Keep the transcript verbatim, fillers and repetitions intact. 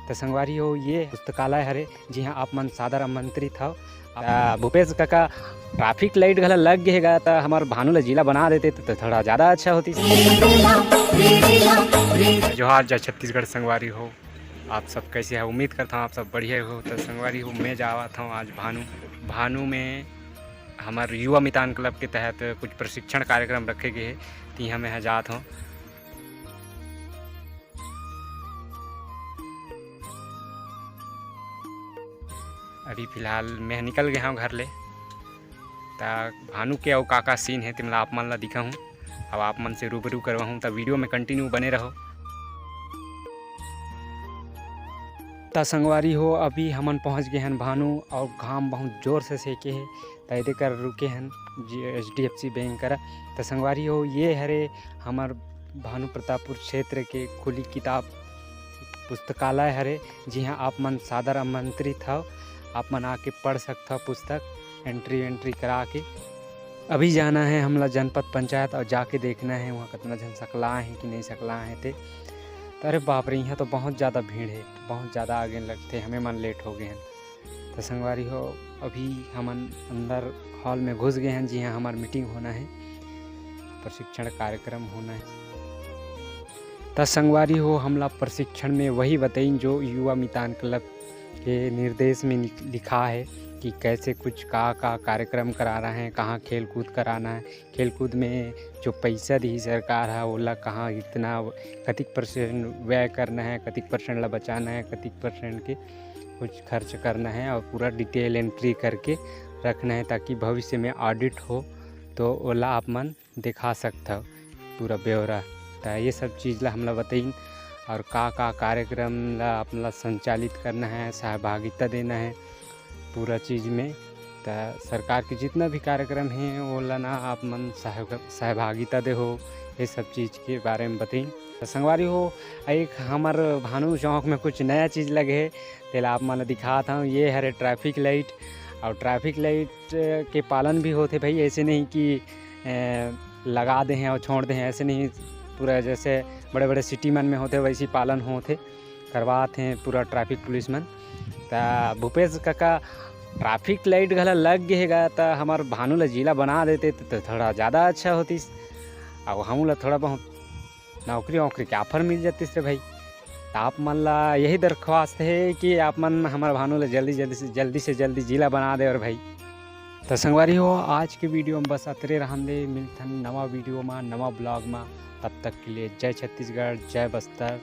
त संगवारी हो, ये पुस्तकालय हरे, जिहाँ आप मन सादर आमंत्रित हव। आ, भूपेश काका, ट्रैफिक लाइट घला लग गे हे गा, त हमर भानु ला जिला बना देते, त, त थोड़ा ज्यादा अच्छा होती। जोहार, जय छत्तीसगढ़ संगवारी हो, आप सब कैसे हैं? उम्मीद करता हूँ आप सब बढ़िया हो। त संगवारी हो, मैं जावत हूँ आज भानु, भानु में हमर युवा मितान क्लब के तहत कुछ प्रशिक्षण कार्यक्रम रखे गए हे, तिहाँ मैं जात हूँ। अभी फिलहाल मैं निकल गया हूँ घर ले। त भानु के अउ का का सीन हे, तेमला आप मन ला दिखाहूँ, अब आप मन से रूबरू करवाहूँ, त वीडियो में कंटिन्यू बने रहो। त संगवारी हो, अभी हमन पहुँच गए हन भानु, अउ घाम बहुत जोर से सेके हे, त एदे कर रुके हन H D F C bank करा। त संगवारी हो, ये हरे हमर भानु प्रतापपुर क्षेत्र के खुली किताब पुस्तकालय हरे, जिहाँ आप मन सादर आमंत्रित हव, आप मन आके पढ़ सकथव पुस्तक, एंट्री वेंट्री करा के। अभी जाना है हमला जनपद पंचायत और जाके देखना है वहाँ कतना झन सकलाए हैं कि नहीं सकलाए हैं ते। त अरे बाप रे, यहाँ तो बहुत ज़्यादा भीड़ है, बहुत ज़्यादा आगे लगते, हमें मन लेट हो गए हैं। त संगवारी हो, अभी हमन अंदर हॉल में घुस गए हैं, जिहाँ हमार मीटिंग होना है, प्रशिक्षण कार्यक्रम होना है। त संगवारी हो, हमला प्रशिक्षण में वही बताइन जो युवा मितान क्लब के निर्देश में निक-, लिखा है कि कैसे कुछ का, का कार्यक्रम कराना है, कहाँ खेल कूद कराना है, खेल कूद में जो पैसा दी सरकार है, ओला कहाँ इतना, कतिक परसेंट व्यय करना है, कतिक परसेंट ला बचाना है, कतिक परसेंट के कुछ खर्च करना है और पूरा डिटेल एंट्री करके रखना है, ताकि भविष्य में ऑडिट हो तो ओला आप मन दिखा सकथव पूरा ब्यौरा। त ये सब चीज़ ला हमला बताइन और का का कार्यक्रम ला आप मन ला संचालित करना है, सहभागिता देना है पूरा चीज़ में। त सरकार के जितना भी कार्यक्रम है, ओला ना आप मन सहग-, सहभागिता देहो, ये सब चीज़ के बारे में बताइन। त संगवारी हो, एक हमर भानु चौक में कुछ नया चीज़ लगे है, तेला आप मन ला दिखात हूँ। ये हरे ट्रैफिक लाइट, और ट्रैफिक लाइट के पालन भी होथे भाई, ऐसे नहीं कि, ए, लगा दे हैं और छोड़ दे हैं, ऐसे नहीं। पूरा जैसे बड़े-बड़े सिटी मन में होथे, वैसे ही पालन होथे, करवात हैं पूरा ट्रैफिक पुलिस मन। त भूपेश काका, ट्रैफिक लाइट घला लग गे हे गा, त हमर भानु ला जिला बना देते, त, त थोड़ा ज़्यादा अच्छा होतिस। अब हमू ला थोड़ा बहुत नौकरी वोकरी के ऑफर मिल जातिस रे भाई। त आप मन ला यही दरख्वास्त है कि आप मन हमर भानु ला जल्दी, जल्दी से, जल्दी से जल्दी जिला बना दे और भाई। त संगवारी हो, आज के वीडियो में बस अतरे रहन दे। मिलथन नवा वीडियो मा, नवा ब्लॉग मा। तब तक के लिए जय छत्तीसगढ़, जय बस्तर।